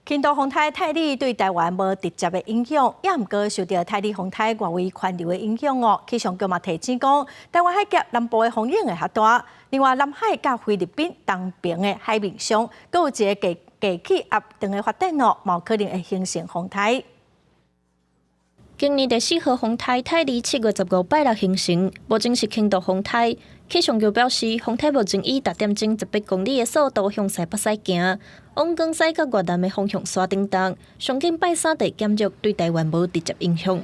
輕度風颱泰利對台灣無直接的影響，也毋過受著泰利風颱外圍環流的影響哦。氣象局嘛提醒講，台灣海峽南部的風湧會較大。另外，南海佮菲律賓東爿的海面上，閣有一個低低氣壓正咧發展哦，嘛有可能會形成風颱。今年第四號風颱泰利7月15拜六形成，目前是輕度風颱。氣象局表示，風颱目前以逐點鐘18公里的速度向西北西行，往廣西佮越南的方向徙頂動。上緊拜三會減弱，對台灣無直接影響。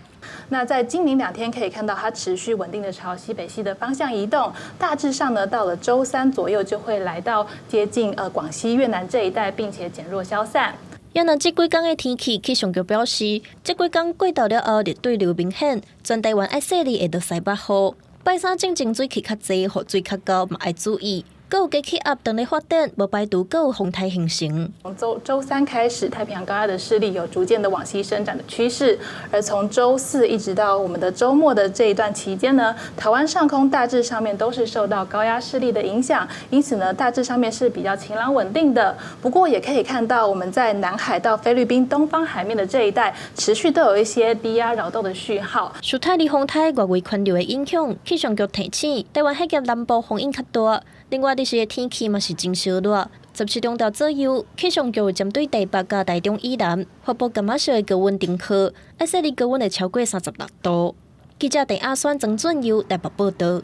那在今明兩天可以看到，它持續穩定的朝西北西的方向移動，大致上呢，到了週三左右就會來到接近廣西、越南這一帶，並且減弱消散。也若這幾工的天氣，氣象局表示，這幾工過晝了後，熱對流明顯，全台灣愛細膩會落西北雨。拜三進前水汽較濟，雨水較厚，嘛愛注意。閣有低氣壓正咧發展，無排除閣有風颱形成。從週週三開始，太平洋高壓的勢力有逐漸的往西伸展的趨勢，而從週四一直到我們的週末的這一段期間呢，台灣上空大致上面都是受到高壓勢力的影響，因此呢，大致上面是比較晴朗穩定的。不過也可以看到，我們在南海到菲律賓東方海面的這一帶，持續都有一些低壓擾動的訊號。受泰利風颱外圍環流的影響，氣象局提醒，台灣海峽南部風湧較大。另外，日時的天氣嘛是真燒熱，17中晝左右，氣象局針對台北佮台中以南發布柑仔色的高溫警告，愛細膩高溫會超過36度。記者鄭阿酸、曾俊佑台北報道。